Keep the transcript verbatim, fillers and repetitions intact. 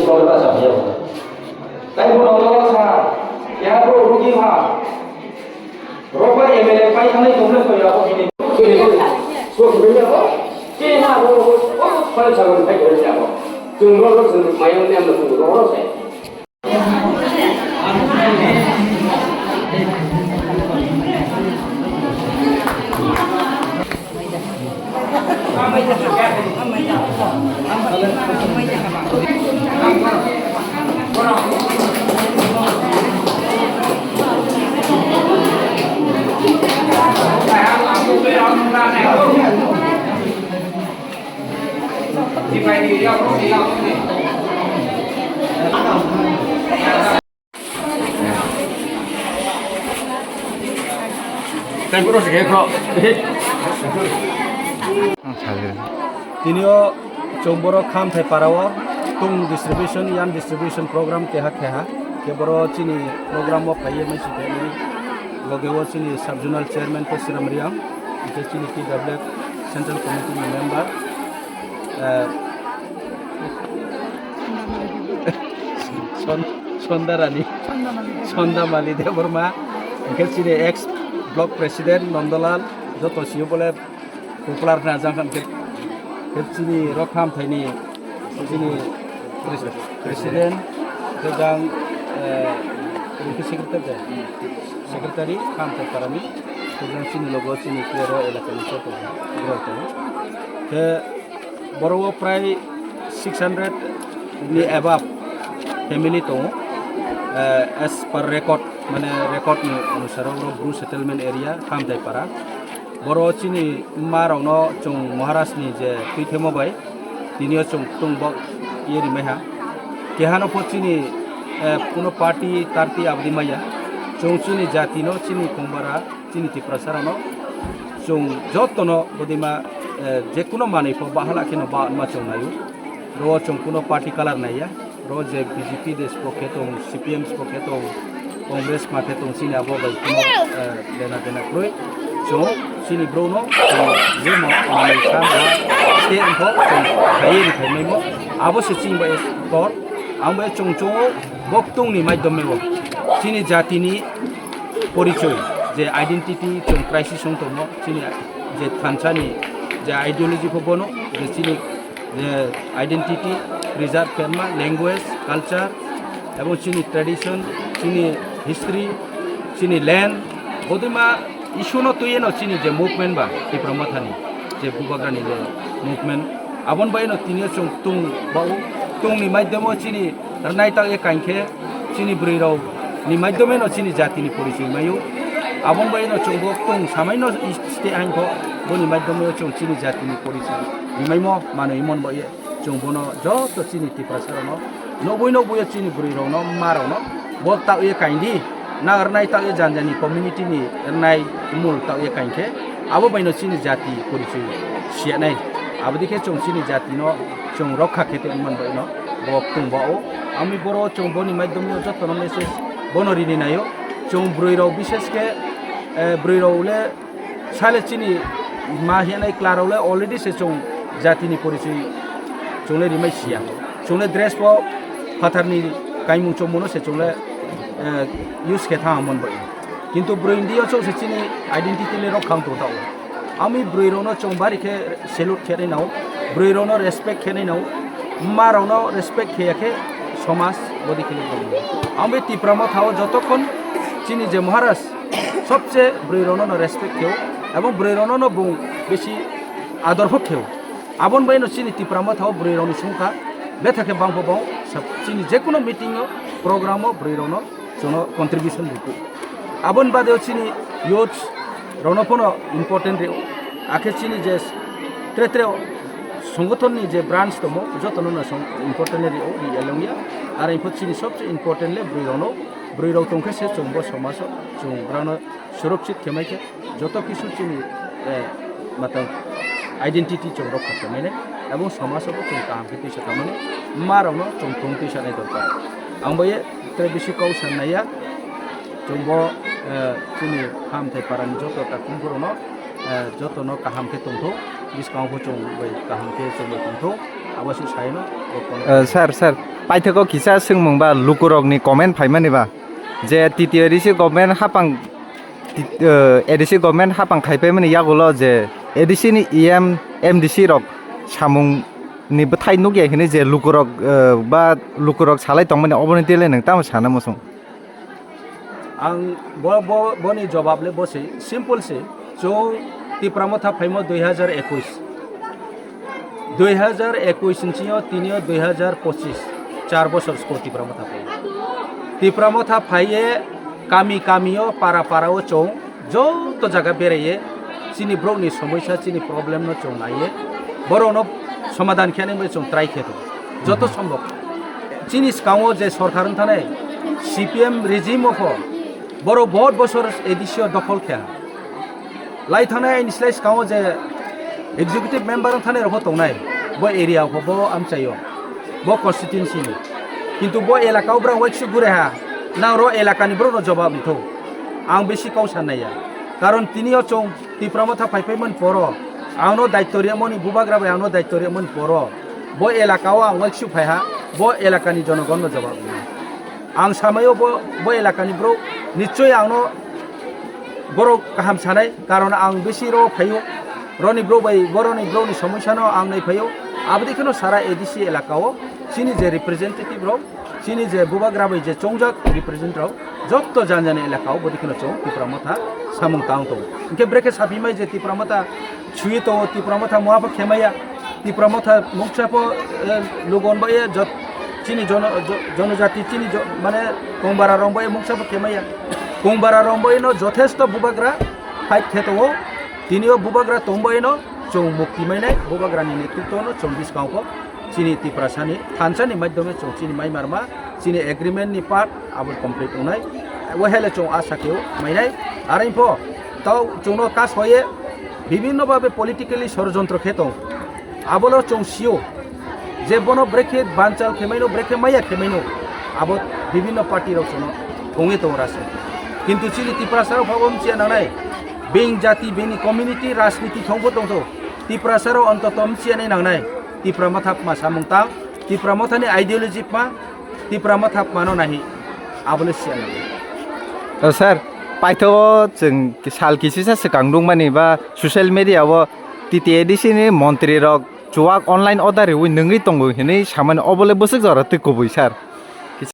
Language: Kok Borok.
Tei bono dolo sa, keha bro rugi ma. Roba M L A pai thangwi tongmani koi abo bini. Ke ma ro ro ko ko phai sa ro phai ko abo. Chung ro ro chung mayang ne am chung ro ro se. Tini o chwng borok khamthai para o tung distribution, yan distribution program keha keha. Khe boro chini program o phaiwi mai si phai loge o chini sub zonal chairman Koshiram Riang, hingke chini T W F Central Committee ni member, eh, Son-, Sondarani, Sondamali Debbarma, hingke chini ex block president Nondalal, joto sio bole popular na jang khe, khe chini rok khamthaini chini pres-, president, khe jang, eh, secretary, secretary khamthai parani, khe jang chini logo chini khe ro elakani joto borok tongo. Khe Boro o prai six hundred ni above family tongo, eh, as per record, mane record ni onusaro oro Bru settlement area Khamtai para. Boro chini ma rokno chwng Maharaj ni je twithemo bai tini o chwng tung bok ye rimai ha. Kehano pho chini, eh, kuno party tarti abdi maya. Chwng chini jati no chini kongbara chini Tiprasa rokno chwng jotono bodima, eh, je kuno manwi pho bahala kheno ba ma chwng naio. Ro chwng kuno party colour naiya. Ro je B J P de spo khe tong, C P M spo khe tong, Congress ma khe tong, chini abo bai kuno, eh, lena dena kwrwi. Chwng chini bro no chwng je mo manwi kha ma te wngkho chwng khaiwi rwkhaimai mo. Abo se chini bai tor. Ang bai chwng chwng o bok tungni maidom o chini jatini porichoi, je identity chwng crisis wng tongmo, chini je thansa ni je ideology pho bono, je chini je identity preserve khe ma, language, culture, ebong chini tradition, chini history, chini land, bodima issue no twi no chini je movement ba Tipra Motha ni je Bubagra ni je movement, aboni bai no tini o chwng tung ba o, tung ni maidom o chini rwnai tak ye kain khe chini bwrwi rok ni maidom no chini jati ni porichoi mai o. Aboni bai no chwng bo tung samai no stay hain kho, boni maidom o chwng chini jati ni porichoi rimai mo manwi mon bo ye. Chwng bono joto chini Tiprasa rokno nokboi nokboi o chini bwrwi rokno ma rokno bo tak ye kain di, na rwnai tak ye jani jani community ni rwnai mul tak ye kain khe abo bai no chini jati porichoi siya nai. Abo dikhe chwng chini jati no chwng rokha khe tongmani bai no bo tong ba o. Ami boro chwng boni maidom o joto no message bono rini nai o. Chwng bwrwi rok bishes khe, eh, bwrwi rok le sale chini ma hinai klarok le already se chwng jatini porichoi chwng le rimai siya. Chwng le dress bo phatarni kaimung chongmung no se chwng le, eh, use khe thang mon bai. Kintu bwrwi ndi o chwng se chini identity le rok khang tong tao. Ami bwrwi rok no chwng bari khe salute khe nai nao, bwrwi rok no respect khe nai nao, ma rok no respect khe ya khe somaj bodi khe le. Ang be Tipra Motha o jotokhon chini je Maharaj sobse bwrwi rokno no respect kheo, ebong bwrwi rokno no bung bisi ador pho kheo. Aboni bai no chini Tipra Motha o bwrwi rokni sungkha betha khe bang pho bang sab chini je kuno meeting o, program o bwrwi rokno jono contribution rikhu. Aboni bade o chini youth rokno phono important rio, akhe chini je tre tre songothon ni je branch tomo jotono no song important rio, ri elongya. Are pho chini sobse important le bwrwi rokno, bwrwi rok tongkhe se chwng bo somaj o chwng brano surakshit khe mai khe joto kisu chini, eh, matang identity chwng rokha khe mai nai, ebong somaj o bo chwng kaham khe tisa tangmani, ma rokno chwng thung tisa nai dorkar. Ang bo ye tre bisi kok san naiya, chwng bo, eh, chini Khamthai parani joto takhum borokno, eh, jotono kaham khe tongthok, bwskango bo chwng bai kaham khe chwng bai tongthok, abo se saino bo kono. Eh, sir, sir. Paithago kisa swngmung ba lukurokni comment phaimani ba je T T A D C government hapang, T-, eh, A D C government hapang khaipaimani yagulo je A D C ni E M, M D C rok samung ni bwthai nukya hwnwi je lukurok, eh, ba lukurok salai tongmani oboni tele nwng tamo sana muchung? Ang bo, bo, boni jobab le bo se, simple se. Chwng Tipra Motha phaimo dui hajar ekush. Dui hajar ekush ni sini o tini o dui hajar pochish, char bochor sko Tipra Motha phai. Tipra Motha phaiye kami kami o, para para o chwng joto jaga beraiye chini borok ni somosya, chini problem no chwng naiye borok no somadhan khe nai bai chwng try khe tongo. Joto sombhob. Chini swkango je sorkar wng thanai C P M regime o pho borok bahut bochor A D C o dokhol khe. Lai thangnai aini slai swkango je executive member wng thanai rok pho tongnai, bo area o pho, bo amchaio, bo constituency ni. Kintu bo elaka o borok waiksu gure ha, nang ro elaka ni borok no jobab wngthok. Ang bisi kau san naiya. Karon tini o chwng Tipra Motha phai phaimani poro, ang no daityo riyamani, bubagra bai ang no daityo riyamani poro, bo elaka o ang waiksu phai ha, bo elaka ni jonogon no jobab wngna. Ang samaio bo, bo elaka ni borok nichoi ang no borok kaham sanai, karon ang bisi ro phaio, roni borok bai, boroni borok ni somosya no ang nai phaio, aboni kheno sara A D C elaka o chini je representative rok, chini je bubagra bai je chongjak representative rok, jotto jan jani elaka o bodi kheno chwng Tipra Motha samung tang tongo. Hinkhe brekhe saphi mai je Tipra Motha sui tongo, Tipra Motha muha pho khemaya, Tipra Motha mungsa pho, eh, lugon bai jot-, chini jono-, jo-, jonojati chini jo-, mane Kongbara rong bai mungsa pho khemaya. Kongbara rong bai no jothesto bubagra fight khe tongo, tini o bubagra tong bai no chwng mukti mainai, bubagra ni netritwo no chwng bwskango chini Tiprasa ni thansa ni madhyome chwng chini mai marma, chini agreement ni part abo complete wngnai. Wahele chwng asa khe mainai. Are pho tau chwngno kas hoye bibhinno bhabe politically sorojontro khe tong. Abolo chwng sio je bono brekhe banchal khemaino, brekhe maya khemaino, abo bibhinno party rok chwngno thongwi tongo rasa. Kintu chini Tiprasa rok phabo mchiya nangnai, bini jati, bini community, rajniti thongbo tongtho. Tiprasa rok ontoto mchiya nai nangnai. Tipra Motha pma samung tang, Tipra Mothani ideology pma, Tipra Motha pmano nahi, abole siya nango. O sir, paithago chwng sal kisisa swkang nukmani ba social media o T T A D C ni montri rok chuwak online order riwi nungwi tongo hinwi samani, obole bwswk jora twi kubui sir.